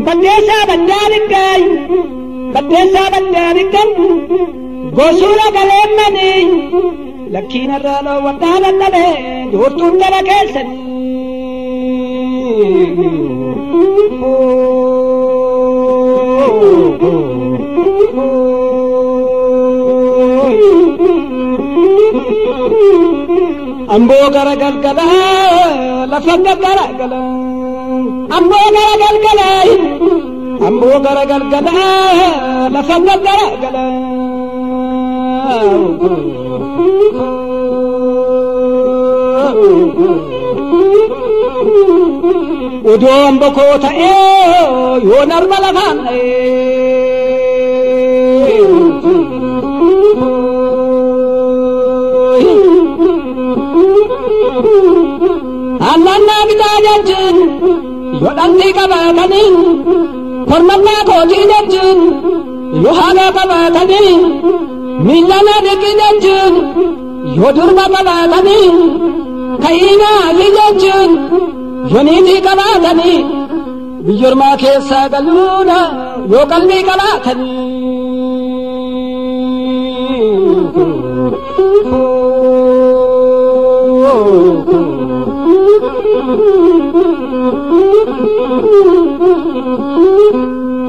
Baddeessaa baddaa dhiqqay baddeessaa baddaa dhiqqan gosuura galeemmanii lakkiin irraa dhoowwadhaa dadhabee joortuun jala keessanii. Amboo gara galgalaa lafa gara galaa. Amboo gara galgalaa amboo gara galgalaa lafa gara galaa. Odoo amboo koo ta'ee yoo narma lafaan Annannaa bitaa jechuun yoo dhalli qabaatanii kormannaa kootii jechuun yoo haala qabaatanii miillana dhiqi jechuun yoo durba qabaatanii ka'iinaa fi jechuun yoo niitii qabaatanii biyyoormaa keessaa galuudha yoo qalbii qabaatanii.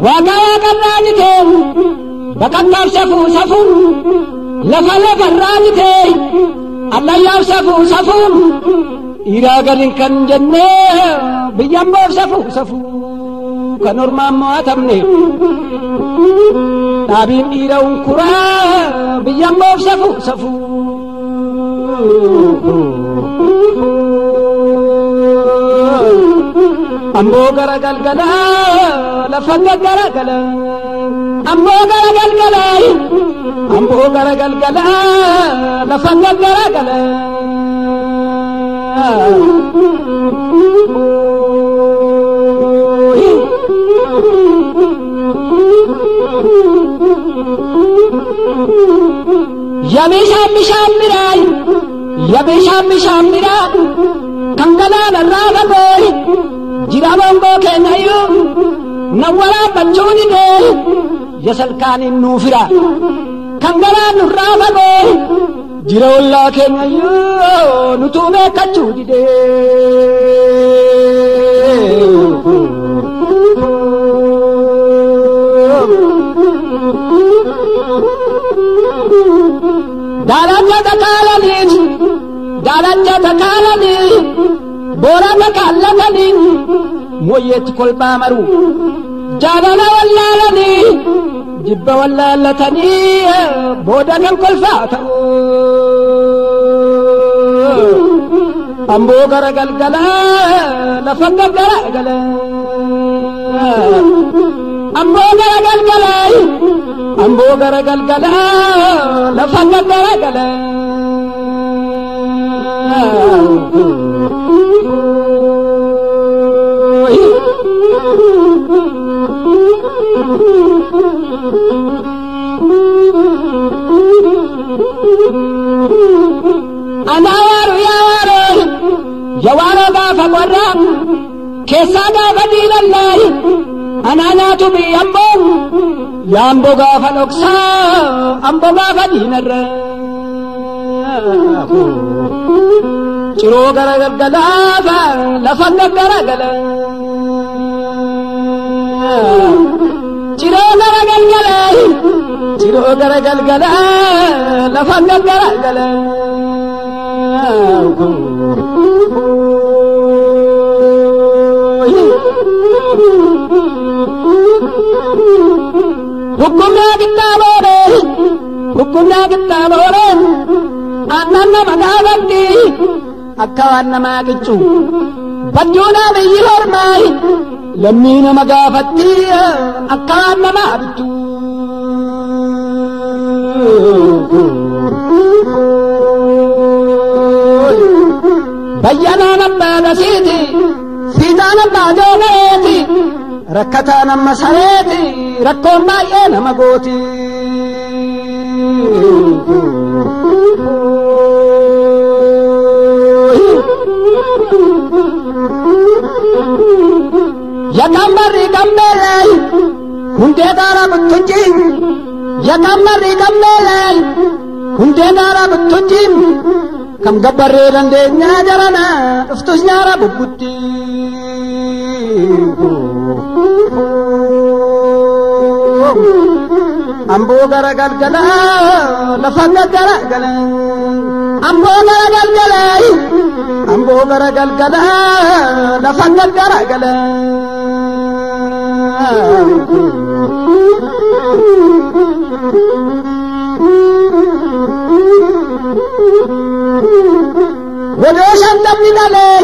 Waaqa waaqarraa jitee baqattaaf safuu safuu lafa lafarraa jitee allayyaaf safuu safuu dhiiraa gadiin kan jennee biyyamboof safuu safuu kan ormaan mo'atamne dhaabiin dhiira unkuraa biyyamboof safuu safuu. Amboo gara galgalaa lafa gara galaa amboo gara galgalaa amboo gara galgalaa lafa gara galaa. Yaabishaan bishaan biraa yaabishaan bishaan biraa kan galaana irraa fagoo. Jira boongoo keenyayyuu na waraabbachuu didee yasalkaaniin nuufira kan galaan nurraa fagoo jira ollaa keenyayyuu nutuu beekkachuu didee. Daalacha takaalanii daalacha takaalanii. Boora takaallatanii mooyyeetti kolbaa maru jaalala wallaalanii jibba wallaallatanii booda kan kolfaa ta'u. Amboo gara galgalaa lafa gara galaa amboo gara galgalaa amboo gara galgalaa lafa gara galaa. Ana waaru yaa waaru yawaaro gaafa qorraa keessaa gaafa diilallaayi anaa nyaatu biyya amboo yaa amboo gaafa dhoksaa amboo gaafa diinarra. Ciroo gara galgalaafa lafa gara galaa. Ciroo gara galgalaa ciroo gara galgalaa lafa gara galaa. Hukumnaa qixxaabooree hukumnaa qixxaabooree aannan nama gaafatti akka waan namaa qiccu badduunaa biyyi hormaayi lammii nama gaafatti akka waan namaa bittu. Bayyanaan abbaa gasiiti siitaan abbaa joogareeti Rakkataan amma sareeti rakkoon baay'ee nama gooti. Yakambarri gambeelay hundee gaara buttunji yakambarri gambeelay hundee gaara buttunji kam gabbarree dandeenyaa jarana dhuftus nyaara bubbutti. Amboo gara galgala lafa gaggara gala amboo gara galgala amboo gara galgala lafa gaggara gala. Godoo shantamni dhalee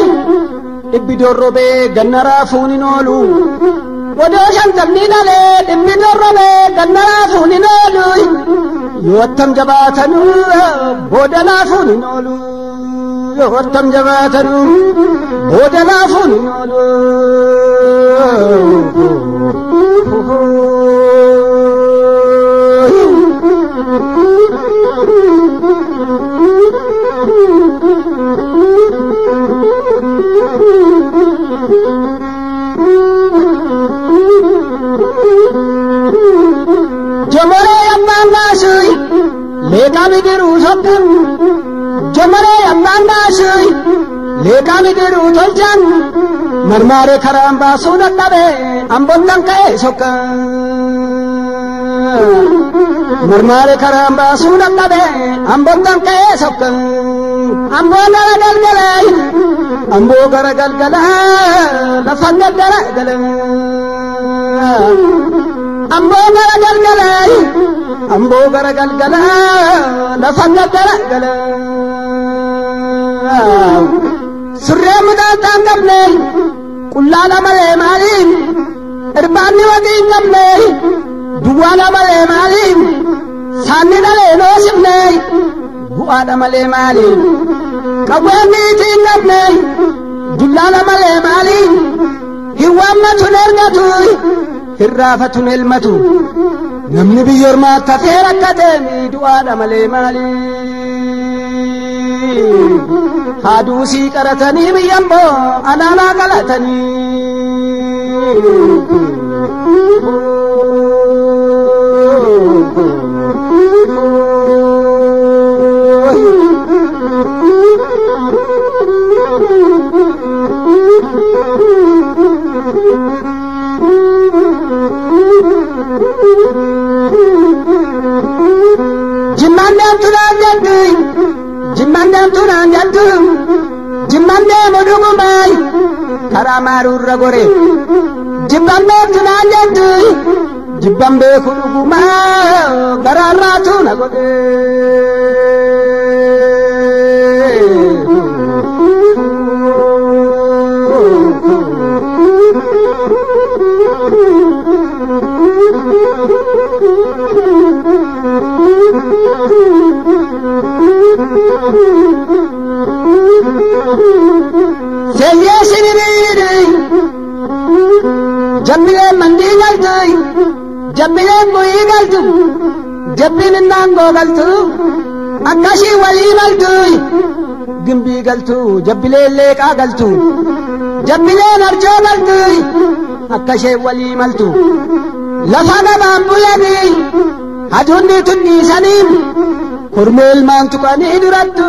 dhibbi dorrobee ganna raafuun hin oolu. Godoo shantamni dhalee dhibbi dorrobee ganna raafuun hin oolu. Yoo attam jabaatanuu booda laafuun hin oolu. Yoo attam jabaatanuu booda laafuun hin oolu. Jomoree abbaan baasuu leeqaa bidiruu sokkan jomoree abbaan baasuu leeqaa bidiruu tolchan marmaaree karaan baasuu dadhabe ambottan ka'ee sokkan marmaaree karaan baasuu dadhabe ambottan ka'ee sokkan amboo gara galgala amboo gara galgala lafa gaggara gala. Amboo gara galgala amboo gara galgala lafa gaggara gala. Surree mudaataa hin qabne qullaala malee maaliin irbaanni waxii hin qabne duwwaala malee maaliin saanni dhalee noosifne bu'aadha malee maaliin qawween niitii hin qabne dullaala malee maaliin hin waammatu ergatu. Hirraafatun elmatu namni biyya ormaatti hafee rakkate du'aadha malee maali. Haaduu sii qaratanii biyya amboo alaanaa qalatanii. Jimmaan deemtu naan jedhu jimmaan deemtu naan jedhu jimmaan deemu dhugumaay karaa maaruurra gore jibban beektu naan jedhu jibban beeku dhugumaa garaarraatu na godhe. Seyyee siririiri jabbileen mandii galtu jabbileen guyii galtu jabbiin innaangoo galtu akkashii walii maltu gimbii galtu jabbileen leeqaa galtu jabbileen arjoo galtu akkashee walii maltu lafa gabaan bulanii haduunni tunniisanii kormee ilmaan tuqanii durattu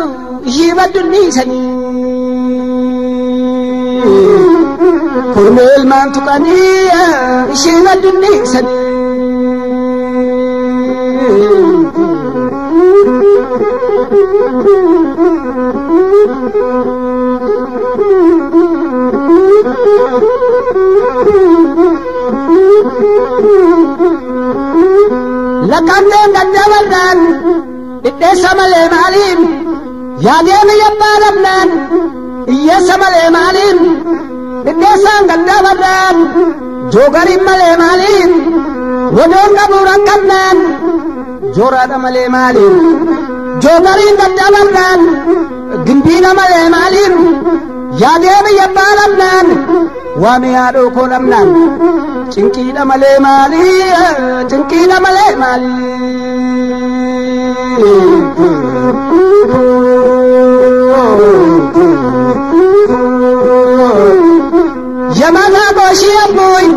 ishii baddunniisanii. Kormee ilmaan tuqanii ishii baddunniisanii. Lakkaableen daddabarraan dhidheessa malee maaliin yaadeen yabbaa dhabnaan hiyyeessa malee maaliin dhidheessaan daddabarraan joogariin malee maaliin wadoon qabu rakkannaan jooraadha malee maaliin joogariin daddabarraan gimbiina malee maaliin yaadeen yabbaa dhabnaan Waami haadhoo koo dhabnaan cinqiidha malee maalii cinqiidha malee maalii. Yamana gooshee abbuuyi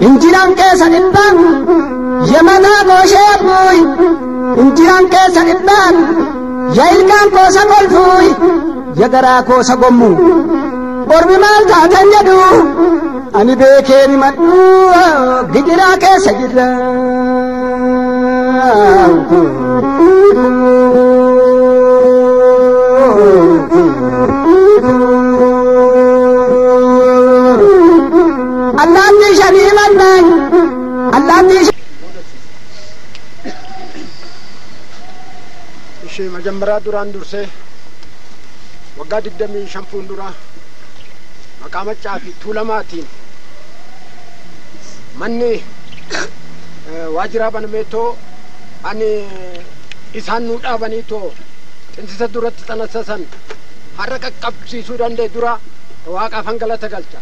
injiraan keessa dhibbaan Yamana gooshee abbuuyi injiraan keessa dhibbaan ya ilkaan koosa kolfuuyi ya garaa koosa gommu ormi maal taatan jedhu ani beekeen himadhu gidiraa keessa jirra. Allaattii shanii mannaan allaattii Ishee መጀመሪያ duraan dursee waggaa 25 fuuldura maqaa Maccaa fi Tuulamaatiin manni waajjiraa banameetoo ani isaan nuu dhaabaniitoo xinsisa duratti xanassasan har'a qaqqabsiisuu danda'e dura waaqaaf galata galcha.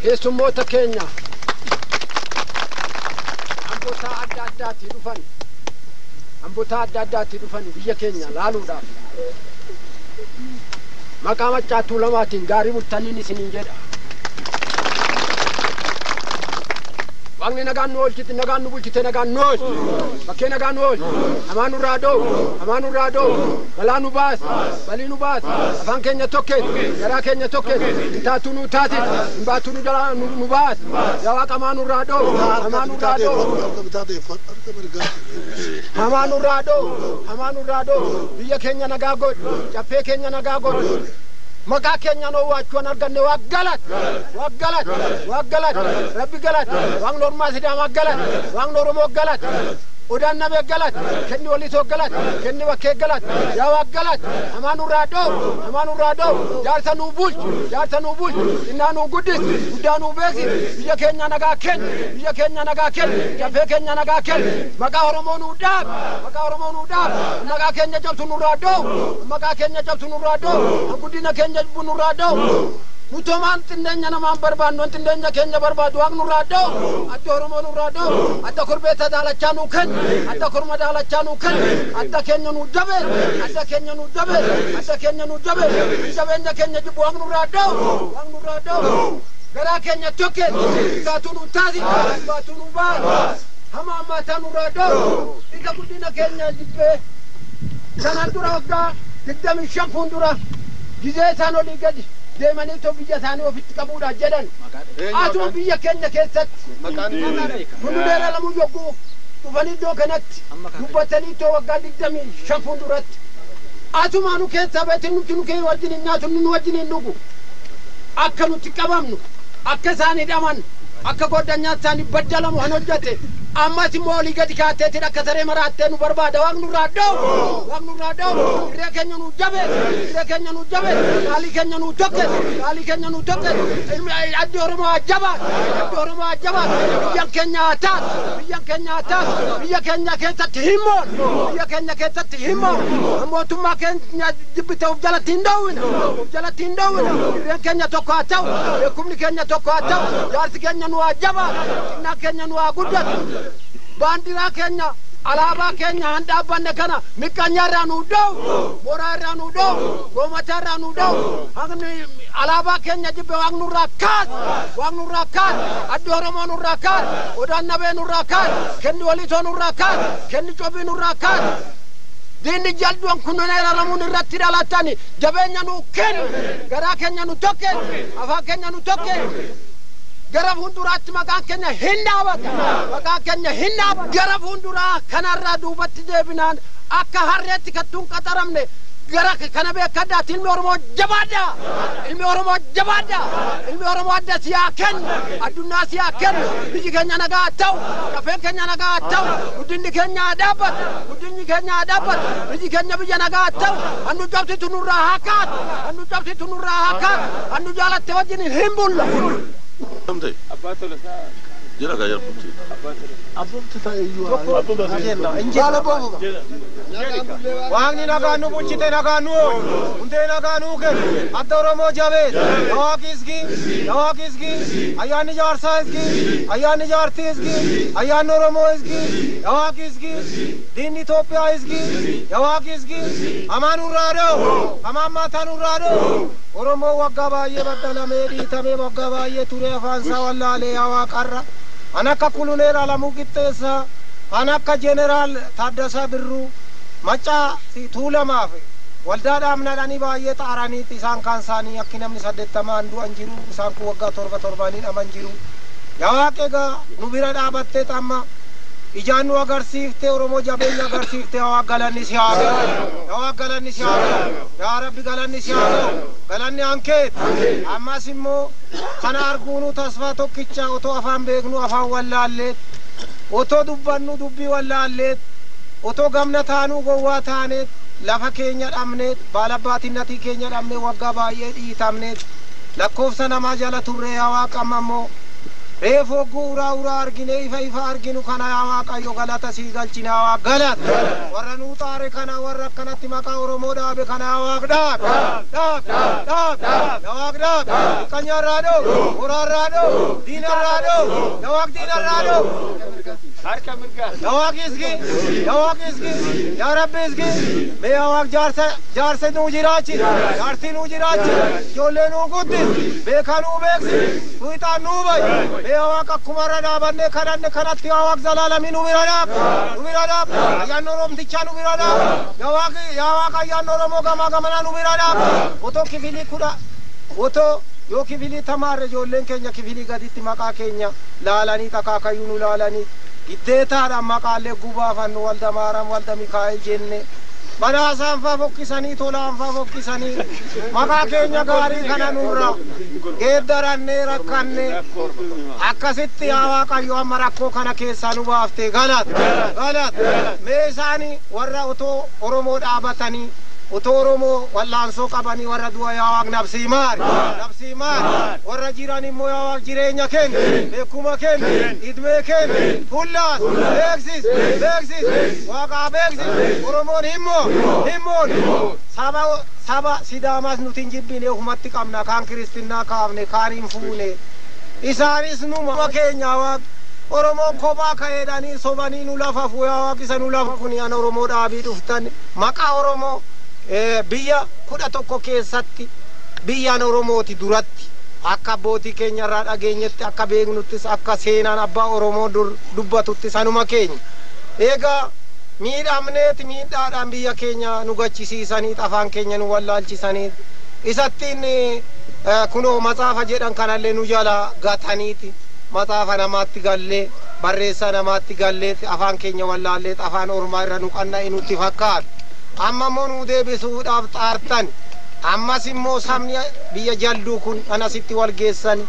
Keessummoota keenya amboota adda addaatii dhufan amboota adda addaatii dhufan biyya keenya laaluudhaaf maqaa Maccaa Tuulamaatiin gaarii bultaniin isiniin jedha. Waaqni nagaan nu oolchite nagaan nu bulchite nagaan nu oolchi bakkee nagaan nu oolchi hamaa nurraa dhoowwu hamaa nurraa dhoowwu balaa nu baas balii nu baas afaan keenya tokkeet garaa keenya tokkeet hin taatuu nu taasis hin baatuu nu jalaa nu baas yaa waaqa hamaa nurraa dhoowwu hamaa nurraa dhoowwu hamaa nurraa dhoowwu hamaa nurraa dhoowwu biyya keenya nagaa godhu caffee keenya nagaa godhu maqaa keenya noo waachuun arganne waa galat waa galat waa galat rabbi galat waaqni ormaa sidaamaa galat waaqni oromoo galat odaan nabee galat kenni walisoo galat kenni bakkee galat yaa waa galat hamaa nurraa dhoowu hamaa nurraa dhoowu jaarsa nuu bulchu jaarsa nuu bulchu innaa nuu guddis guddaa nuu beesis biyya keenya nagaa kenni biyya keenya nagaa kenni caffee keenya nagaa kenni maqaa oromoo nuu dhaab maqaa oromoo nuu dhaab maqaa keenya cabsu nurraa dhoowu maqaa keenya cabsu nurraa dhoowu guddina keenya jibbu nurraa dhoowu nutomaan xindeenya namaan barbaannu xindeenya keenya barbaadu waaqni nurraa dhoowu adda oromoo nurraa dhoowu adda korbeessa daalachaa nuu kenni adda korma daalachaa nuu kenni adda keenya nuu jabee adda keenya nuu jabee adda keenya nuu jabee jabeenya keenya jibbu waaqni nurraa dhoowu waaqni nurraa dhoowu garaa keenya tokke baatuu nuu taasi baatuu nuu baas hama ammaataa nurraa dhoowu isa guddina keenya jibbee sanaan dura waggaa 25 fuuldura gizee isaan olii gadi deemanii too biyya isaanii ofitti qabuudhaaf jedhan atuma biyya keenya keessatti hunduneera lamuu yogguu dhufanii iddoo kanatti dubbatanii too waggaa 25 fuulduratti atuma nu keessaa beetin nuti nu kee wajjin hin nyaatu nu wajjin hin dhugu akka nuti qabamnu akka isaan hidhaman akka goddanyaa isaanii baddalamu han hojjete ammas immoo olii gadi kaateetiin akka saree maraattee nu barbaada waaqni nurraa dhoowu waaqni nurraa dhoowu irree keenya nuu jabees irree keenya nuu jabees qaalii keenya nuu tokkes qaalii keenya nuu tokkes addi oromoo haa jabaat addi oromoo haa jabaat biyyan keenya haa taatu biyyan keenya haa taatu biyya keenya keessatti himmoon biyya keenya keessatti himmoon mootummaa keenya jibbite of jalatti hin dhoowwina of jalatti hin dhoowwina irreen keenya tokko haa ta'u beekumni keenya tokko haa ta'u jaarsi keenya nu haa jabaatu xinnaa keenya nu haa guddatu baandiraa keenya alaabaa keenya han dhaabbanne kana miqqanyaa irraa nuu dhoowwu mooraa irraa nuu dhoowwu goomataa irraa nuu dhoowwu haqni alaabaa keenya jibbe waaqni nurraa kaas waaqni nurraa kaas addi oromoo nurraa kaas odaan nabee nurraa kaas kenni walisoo nurraa kaas kenni cobii nurraa kaas diinni jalduun kunuunee raramuun irratti dhalatani jabeenya nuu kennu garaa keenya nu tokke afaan keenya nu tokke gara fuulduraatti maqaan keenya hin dhaabata maqaan keenya hin dhaabata gara fuulduraa kanarraa duubatti deebinaan akka harreetti kattuun qaxaramne gara kana beekadhaati ilmi oromoo jabaadha ilmi oromoo jabaadha ilmi oromoo adda siyaa kennu addunyaa siyaa kennu biyyi keenya nagaa haa ta'u lafeen keenya nagaa haa ta'u guddinni keenya haa dhaabbatu guddinni keenya haa dhaabbatu biyyi keenya biyya nagaa haa ta'u hannu cabsitu nurraa haa kaatu hannu cabsitu nurraa haa kaatu hannu jaalatte wajjin hin bulla. Jira ka jarbuti. Waaqni nagaan nu bulchite nagaan nu oolu hundee nagaa nuu kennu adda Oromoo jabees yawaaqi isgi yawaaqi isgi ayyaanni jaarsaa isgi ayyaanni jaartii isgi ayyaanni Oromoo isgi yawaaqi isgi diinni Itoophiyaa isgi yawaaqi isgi hamaan nurraa dhoo hamaan maataa nurraa dhoo Oromoo waggaa baay'ee baddalamee dhiitamee waggaa baay'ee turee afaan isaa wallaalee yaa waaqarra an akka Kuluneel Alamuu Qixxeessaa an akka Jeneraal Taaddasaa Birruu Maccaa Tuulamaaf waldaa dhaabnadhanii baay'ee xaaraniitti isaan kaan isaanii akki namni 80 du'an jiru isaan kun waggaa 7 dhaman jiru. Yaa Waaqi egaa nu bira dhaabattee amma ijaan nu agarsiifte Oromoo jabeenya agarsiifte yaa Waaq galanni si haa ga'u yaa Waaq galanni si haa ga'u yaa Rabbi galanni si haa ga'u galanni hankeet ammas immoo kana arguunu tasfaa tokkicha otoo afaan beeknu afaan wallaalleet otoo dubbannu dubbii wallaalleet otoo gamna taanuu gowwaa taaneet lafa keenya dhabneet baala abbaatinnatii keenya dhabne waggaa baay'ee dhiitamneet lakkoofsa namaa jala turre yaa Waaqa amma immoo reefu hogguu uraa uraa argine ifa ifa arginu kana yaa Waaqayyo galata sii galchina yaa Waaq galata warra nuu xaare kana warra akkanatti maqaa Oromoo dhaabe kana yaa Waaq dhaab dhaab dhaab yaa Waaq dhaab dhiqanyaarraa dhoo horaarraa dhoo diinarraa dhoo yaa Waaq diinarraa dhoo yaa Waaq isgi yaa Waaq isgi yaa Rabbi isgi mee yaa Waaq jaarsa jaarsa nuu jiraachi jaarsi nuu jiraachi ijoollee nuu guddis beekaa nuu beeksi fiixaan nuu bayi mee yaa Waaq akkuma irra dhaabannee kadhanne kanatti yaa Waaq zalaalamii nu bira dhaab nu bira dhaab ayyaanni Oromtichaa nu bira dhaab yaa Waaq yaa Waaq ayyaanni Oromoo gamaa gamanaa nu bira dhaab otoo kifilii kudha otoo yoo kifilii tamaarre ijoolleen keenya kifilii gaditti maqaa keenya laalanii akaakayyuu nu laalanii giddeetaadhaan maqaalee gubaafannu walda Maaram walda Mikaa'el jenne badhaasaan faa fokkisanii tolaan faa fokkisanii maqaa keenya gaarii kana nurra geeddarannee rakkannee akkasitti yaa Waaqayyo amma rakkoo kana keessaa nu baaftee galata galata mee isaanii warra otoo Oromoo dhaabatanii otoo Oromoo wallaansoo qabanii warra du'a yaa Waaq nabsii maari nabsii maari warra jiran immoo yaa Waaq jireenya kenni beekuma kenni idmee kenni fullaas beeksis beeksis Waaqaa beeksis Oromoon himmoon himmoon saba saba Sidaamaas nuti hin jibbine ofumatti qabna kaan kiristinnaa kaafne kaan hin fuune isaanis numa keenya Waaq Oromoon kophaa ka'eedhanii sobanii nu lafa fu yaa Waaq isa nu lafa kuni an Oromoo dhaabii dhuftan maqaa Oromoo biyya 11 keessatti biyyaan Oromooti duratti akka abbootii keenya irraa dhageenyetti akka beeknuttis akka seenaan abbaa Oromoo dur dubbatutti sanuma keenya egaa miidhamneet miidhaadhaan biyya keenya nu gachisiisaniit afaan keenya nu wallaalchisaniit isattiin kunoo matsaafa jedhan kanallee nu jala gataniiti matsaafa namaatti gallee barreessaa namaatti galleet afaan keenya wallaalleet afaan ormaa irra nu qanna'e nutti fakkaata amma immoo nu deebisuudhaaf xaartan ammas immoo sabni biyya jalduu kun anasitti wal geessan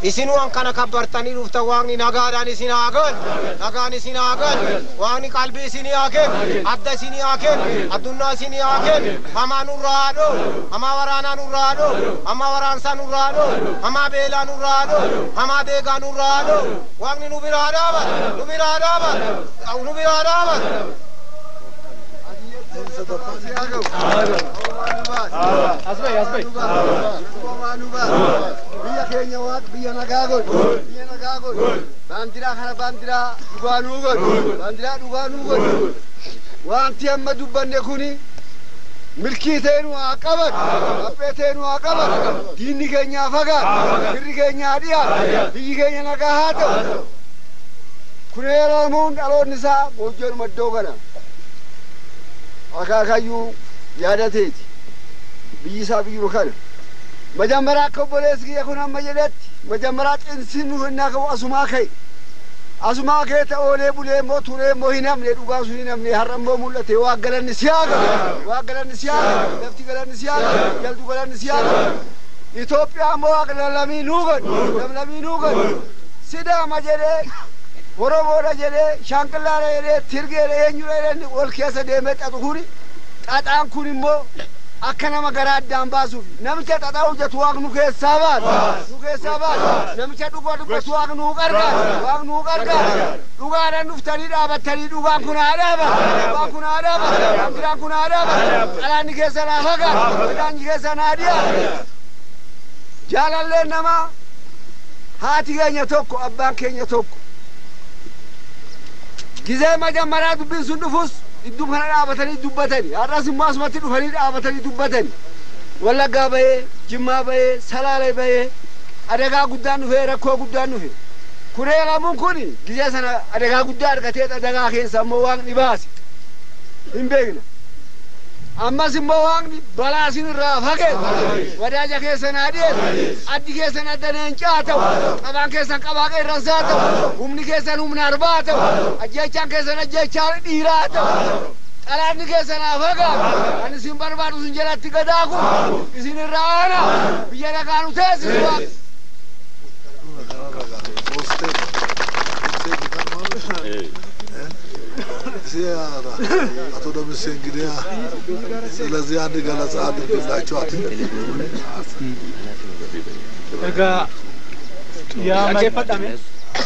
isin waan kana kabbartanii dhuftan waaqni nagaadhaan isin haa galu nagaan isin haa galu waaqni qalbii isinii haa kennu adda isinii haa kennu addunnaa isinii haa kennu hamaa nurraa haa dhoo hamaa waraanaa nurraa haa dhoo hamaa waraansaa nurraa haa dhoo hamaa beelaa nurraa haa dhoo hamaa deegaa nurraa haa dhoo waaqni nu biraa dhaabatu nu biraa dhaabatu nu biraa dhaabatu. Biyya keenya Waaq biyya nagaa godhu biyya nagaa godhu baandiraa kana baandiraa dhugaa nuu godhu baandiraa dhugaa nuu godhu wanti amma dubbanne kuni milkii ta'e nu haa qabatu qaphee ta'e nu haa qabatu diinni keenya haa fagaatu firri keenya haa dhiyaatu biyyi keenya nagaa haa ta'u kun eeramuun dhaloonni isaa boojjoodhuma iddoo kana akaakayyuu yaadateeti biyyi isaa biyyuma kana መጀመሪያ akka obboleessi kiyya kun amma jedhetti መጀመሪያ xinsin nu hinnaa qabu asumaa ka'e asumaa ka'e ta oolee bulee immoo turee immoo hin hamne dhugaan sun hin hamne har'a immoo mul'ate waa galanni si haa galu waa galanni si haa galu lafti galanni si haa galu jaldu galanni si haa galu Itoophiyaa immoo waaqa lamlamii nuu godhu lamlamii nuu godhu Sidaama jedhee Oromoodha jedhee Shaanqillaadha jedhee Tirgeedha eenyudha jedhee wal keessa deemee xaxu kuni xaxaan kun immoo Akka nama garaa addaan baasuuf namicha xaxaa hojjetu Waaqni nu keessaa baasa. Nu keessaa baasa. Namicha dhugaa dubbatu Waaqni nu gargaara. Waaqni nu gargaara. Dhugaadhaan dhuftanii dhaabattanii dhugaan kun haa dhaabatu. Dhugaan kun haa dhaabatu. Dambiraan kun haa dhaabatu. Qalaanni keessan haa fagaatu. Midhaanni keessan haa dhiyaatu. Jaalalleen namaa haati keenya tokko, abbaan keenya tokko. Gizee majammaraa dubbiin sun dhufus iddoo kana dhaabatanii dubbatani. Har'as immoo asumatti dhufanii dhaabatanii dubbatani. Wallaggaa bahee, Jimmaa bahee, Salaalee bahee, adagaa guddaan dhufee, rakkoo guddaan dhufe. Kuree lamuun kun gizee sana adagaa guddaa argatee adagaa keessa immoo Waaqni baase. Hin beekna. Ammas immoo Waaqni balaa isin irraa fageesse. Wadaaja keessan haa dhiyeessu. Addi keessan adda leencaa ta'u. Qabaan keessan qabaa qeerransaa ta'u. Humni keessan humna arbaa ta'u. Ajjeechaan keessan ajjeechaa dhiiraa ta'u. Xalaanni keessan haa fagaatu. Kan isin barbaadu isin jalatti gadaaku. Isin irraa aana. Biyya nagaa nu teessisu Waaqni. አቶ ደምሴ እንግዲህ ስለዚህ አንድ ገለጻ አድርግላቸው። Egaa yaa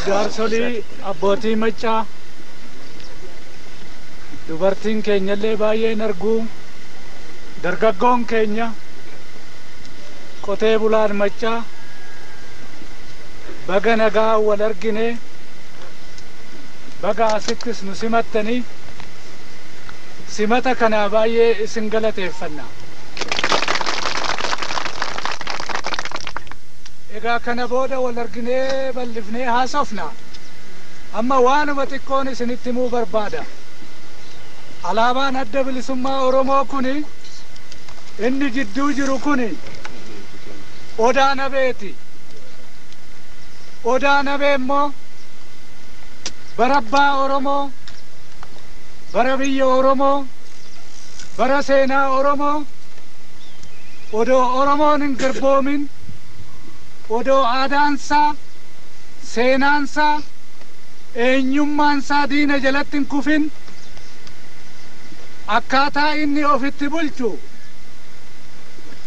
jaarsolii, abbootii maccaa, dubartiin keenyallee baay'een arguu, dargaggoon keenya, qotee bulaan maccaa, baga nagaa wal argine, baga asittis nu simattanii, simata kanaa baay'ee isin galateeffanna. Egaa kana booda wal arginee bal'ifnee haasofna. Amma waanuma xiqqoon isinitti himuu barbaada. Alaabaan Adda Bilisummaa Oromoo kuni inni jidduu jiru kuni Odaa Nabeeti. Odaa Nabee immoo bara abbaa Oromoo, bara biyya Oromoo, bara seenaa Oromoo, odoo Oromoon hin garboomin, odoo aadaansaa, seenaansaa, eenyummaansaa diina jalatti hin kufin, akkaataa inni ofitti bulchu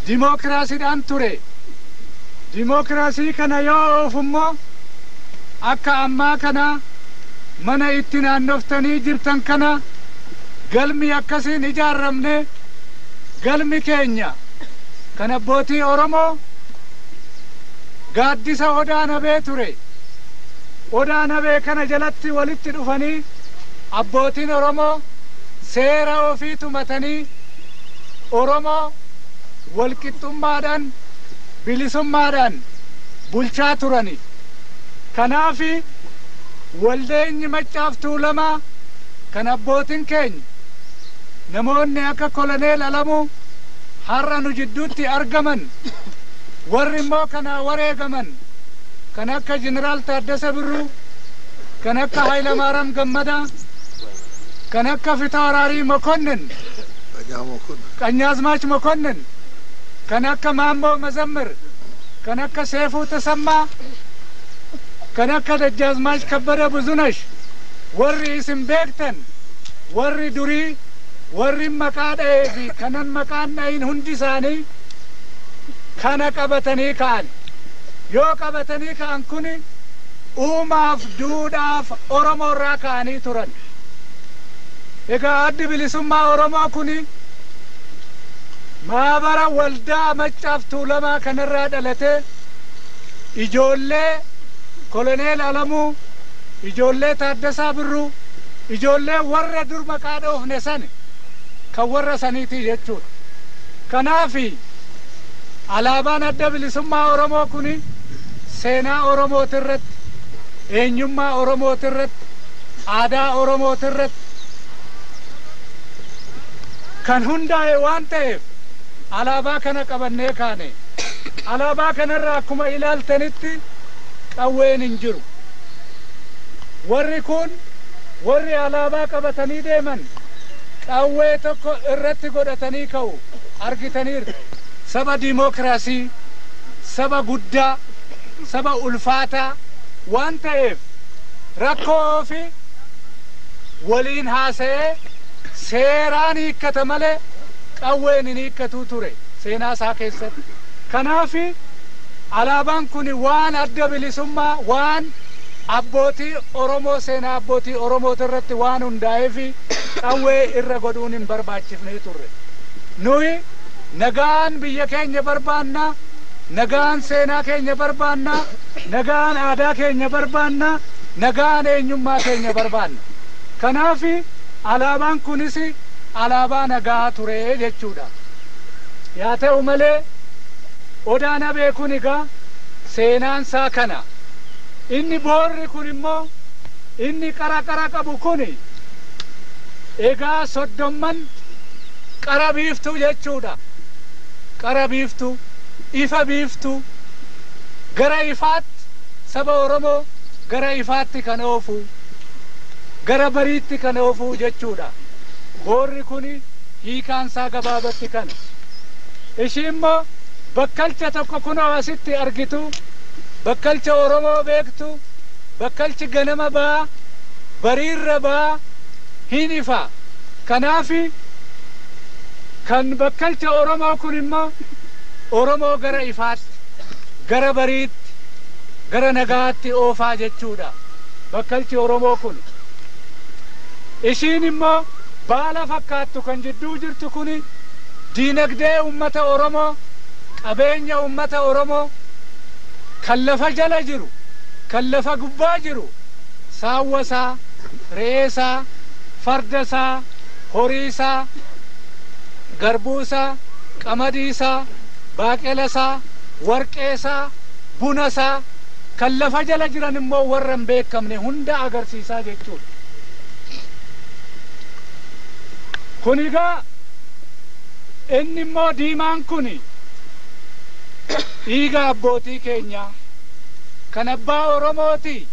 dimookiraasiidhaan ture. Dimookiraasii kana yoo oofummoo akka ammaa kana mana itti naannoftanii jirtan kana galmi akkasiin ijaarramne, galmi keenya kan abbootii Oromoo gaaddisa Odaa Nabee ture. Odaa Nabee kana jalatti walitti dhufanii abbootiin Oromoo seera ofii tumatanii Oromoo walqixxummaadhaan bilisummaadhaan bulchaa turani. Kanaafi waldeenyi Maccaaf Tuulamaa kan abbootiin keenya namoonni akka Koloneel Alamuu har'a nu jidduutti argaman, warri immoo kana wareegaman kan akka Jeneraal Taaddasa Birruu, kan akka Hayilamaariyaam Gammadaa, kan akka Fitawraarii Mokonnin, Qanyaazmaach Mokonnin, kan akka Maammoo Mazammir, kan akka Seefuu Tasammaa, kan akka Dajjaazmaach Kabbada Buzunash, warri isin beektan, warri durii, warri maqaa dha'ee fi kanan maqaan dha'in hundi isaanii kana qabatanii ka'an. Yoo qabatanii ka'an kuni uumaaf duudhaaf Oromoo irraa ka'anii turan. Egaa Addi Bilisummaa Oromoo kuni maabara waldaa Maccaaf Tuulamaa kanarraa dhalatee ijoollee Koloneel Alamuu, ijoollee Taaddasaa Birruu, ijoollee warra dur maqaa dhoofne san kan warra saniiti jechuudha. Kanaafi alaabaan Adda Bilisummaa Oromoo kuni seenaa Oromootirratti, eenyummaa Oromootirratti, aadaa Oromootirratti kan hundaa'e waan ta'eef alaabaa kana qabannee kaane. Alaabaa kanarraa akkuma ilaaltanitti qawween hin jiru. Warri kun warri alaabaa qabatanii deeman qawwee tokko irratti godhatanii ka'u argitaniirtu. Saba dimookiraasii, saba guddaa, saba ulfaataa waan ta'eef rakkoo fi waliin haasa'ee seeraan hiikkata malee qawween hin hiikkatuu ture seenaa isaa keessatti. Kanaaf alaabaan kun waan adda bilisummaa waan abbootii Oromoo seenaa abbootii Oromoota irratti waan hundaa'eef qawwee irra godhuun hin barbaachifnee turre. Nuyi nagaan biyya keenya barbaannaa, nagaan seenaa keenya barbaannaa, nagaan aadaa keenya barbaannaa, nagaan eenyummaa keenya barbaanna. Kanaaf alaabaan kunis alaabaa nagaa ture jechuudha. Yaa ta'u malee Odaa Nabee kun egaa seenaan isaa kana. Inni boorri kun immoo inni qara qara qabu kun egaa soddomman qara biiftuu jechuudha. Qara biiftuu, ifa biiftuu, gara ifaatti saba Oromoo gara ifaatti kan oofu, gara bariitti kan oofu jechuudha. Boorri kun hiikaan isaa gabaabatti kana. Ishii immoo bakkalcha tokko kunoo asitti argitu, bakkalcha Oromoo beektu, bakkalchi ganama ba'aa, bariirra ba'aa, hin ifa. Kanaafi kan bakkalcha Oromoo kun immoo Oromoo gara ifaatti, gara bariitti, gara nagaatti oofaa jechuudha. Bakkalchi Oromoo kun. Ishiin immoo baala fakkaattu kan jidduu jirtu kun diinagdee uummata Oromoo, qabeenya uummata Oromoo kan lafa jala jiru, kan lafa gubbaa jiru, saawwasaa, re'eesaa, fardasaa, horiisaa, garbuusaa, qamadiisaa, baaqelasaa, warqeesaa, bunasaa kan lafa jala jiran immoo warra hin beekamne hunda agarsiisaa jechuudha. Kun egaa inni immoo diimaan kun dhiiga abbootii keenyaa kan abbaa Oromooti.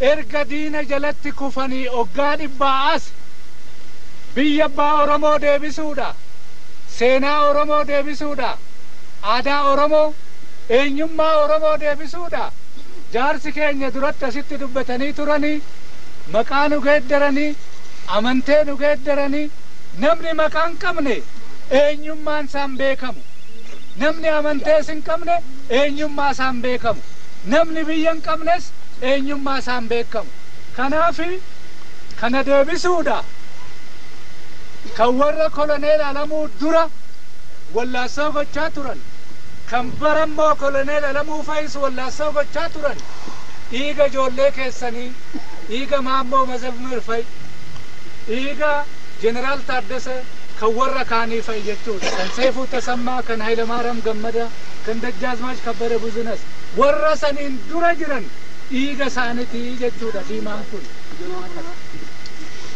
Erga diina jalatti kufanii oggaa dhibbaa as biyya abbaa Oromoo deebisuudha, seenaa Oromoo deebisuudha, aadaa Oromoo, eenyummaa Oromoo deebisuudha. Jaarsi keenya duratti asitti dubbatanii turanii, maqaa nu geeddaranii, amantee nu geeddaranii, namni maqaa hin qabne eenyummaan isaan beekamu. Namni amantees hin qabne eenyummaa isaan beekamu. Namni biyya hin qabnes eenyummaa isaan beekamu. Kanaaf kana deebisuudha. Kan warra koloneel Alamuu dura wallaassoo gochaa turan, kan barammoo koloneel Alamuu fa'is wallaassoo gochaa turan, dhiiga ijoollee keessanii, dhiiga Maammoo Mazammir fa'i, dhiiga Jeneraal Taaddasee kan warra kaanii fa'i jechuudha. Kan Seefuu Tasammaa, kan Hayilamaariyaam Gammadaa, kan Dajjaazmaach Kabbada Buzinas warra saniin dura jiran dhiiga isaaniitii jechuudha diimaan kun.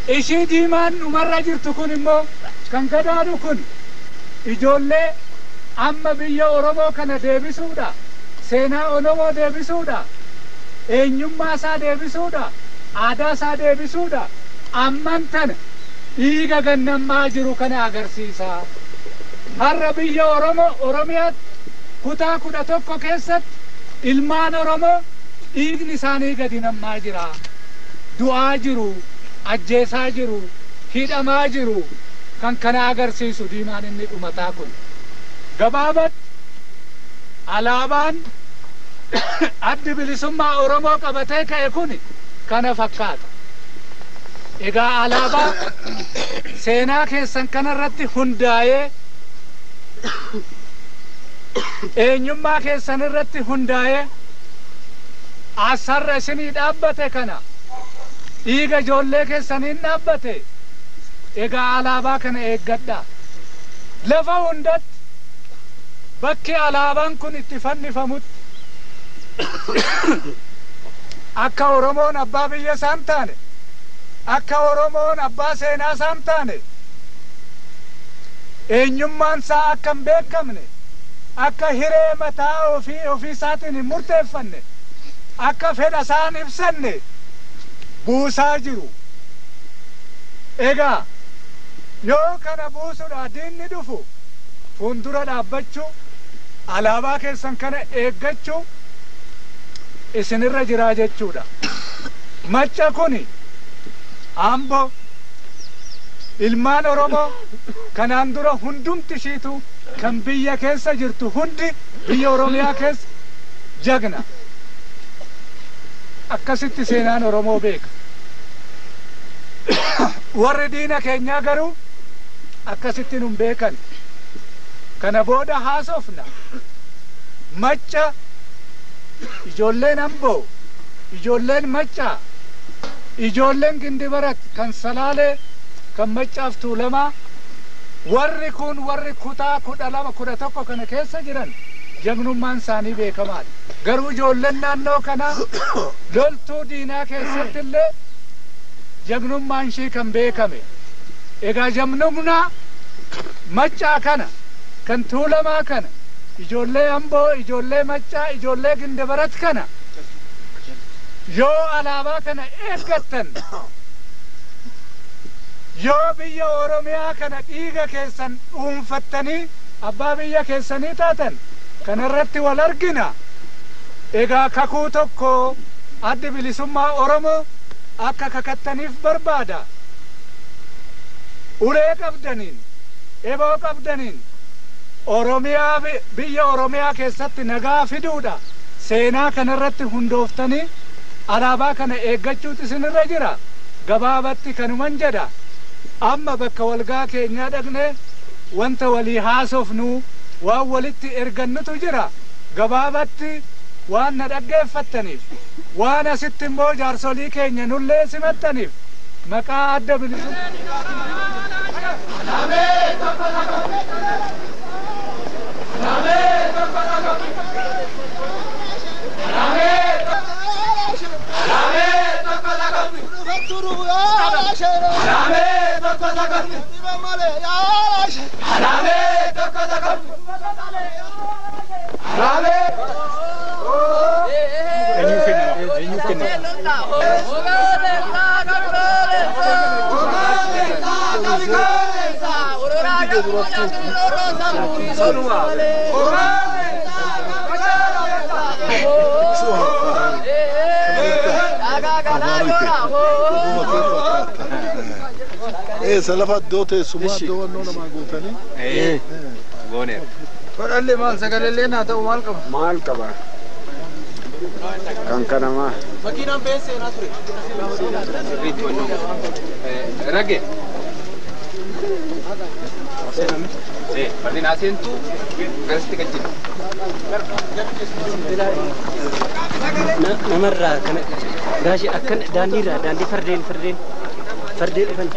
Ishii diimaan dhumarra jirtu kun immoo kan gadaanu kun ijoollee amma biyya Oromoo kana deebisuudha, seenaa Oromoo deebisuudha, eenyummaa isaa deebisuudha, aadaa isaa deebisuudha. Amman tana dhiiga gannammaa jiru kana agarsiisa. Har'a biyya Oromoo Oromiyaatti kutaa 11 keessatti ilmaan Oromoo dhiigni isaanii gadi nammaa jira. Du'aa jiru, ajjeesaa jiru, hidhamaa jiru. Kan kana agarsiisu diimaan inni dhumataa kun. Gabaabatti alaabaan addi bilisummaa Oromoo qabatee ka'e kun kana fakkaata. Egaa alaabaa seenaa keessan kanarratti hundaa'ee eenyummaa keessan irratti hundaa'ee asarra isinii dhaabbate kana dhiiga ijoollee keessaniin dhaabbate. Egaa alaabaa kana eeggadhaa. Lafa hundatti bakki alaabaan kun itti fannifamutti akka Oromoon abbaa biyya isaan taane, akka Oromoon abbaa seenaa isaan taane, eenyummaan isaa akka hin beekamne, akka hiree mataa ofii ofii isaatiin hin murteeffanne, akka fedha isaan ibsanne buusaa jiru. Egaa yoo kana buusuudha diinni dhufu fuuldura dhaabbachuu, alaabaa keessan kana eeggachuu isinirra jiraa jechuudha. Macca kuni Ambo, Ilmaan Oromoo kanaan dura hundumti ishiitu kan biyya keessa jirtu hundi biyya Oromiyaa keessa jagna. Akkasitti seenaan Oromoo beeka. Warri diina keenyaa garuu akkasitti nun beekan. Kana booda haasofna. Macca ijoolleen Amboo, ijoolleen Maccaa, ijoolleen Gindibarat kan Salaalee, kan Maccaaf Tuulamaa, warri kun warri kutaa 12 11 kana keessa jiran jagnummaan isaanii beekamaadha. Garuu ijoolleen naannoo kanaa loltuu diinaa keessatti illee jagnummaan ishii kan beekame. Egaa jagnummaa Maccaa kana kan Tuulamaa kana ijoollee Amboo, ijoollee Maccaa, ijoollee Gindibarat kana yoo alaabaa kana eeggattan, yoo biyya Oromiyaa kana dhiiga keessan dhuunfattanii abbaa biyya keessanii taatan, kanarratti wal argina. Egaa kakuu tokko Addi Bilisummaa Oromoo akka kakattaniif barbaada. Ulee qabdaniin, eboo qabdaniin Oromiyaa biyya Oromiyaa keessatti nagaa fiduudha. Seenaa kanarratti hundooftanii alaabaa kana eeggachuutu isinirra jira. Gabaabatti kanuman jedha. Amma bakka walgaa keenyaa dhaqnee wanta walii haasofnu waan walitti ergannutu jira. Gabaabatti waan na dhaggeeffattaniif, waan asitti immoo jaarsolii keenya nullee simattaniif maqaa Adda Bilisummaa. Lafa iddoo teessumaa iddoo wannoo namaa guutanii. Gooneera. Fadhallee maal sagalallee naa ta'u maal qaba? Maal qaba? Kan kanamaa. Makiinaan ba'ee seenaa ture. Sirriitti wannoo. Ragge. Fardeen aseentu garasitti kan jiru. Namarraa kana gaashii akkan daandiirraa daandii fardeen fardeen fardeen dhufan.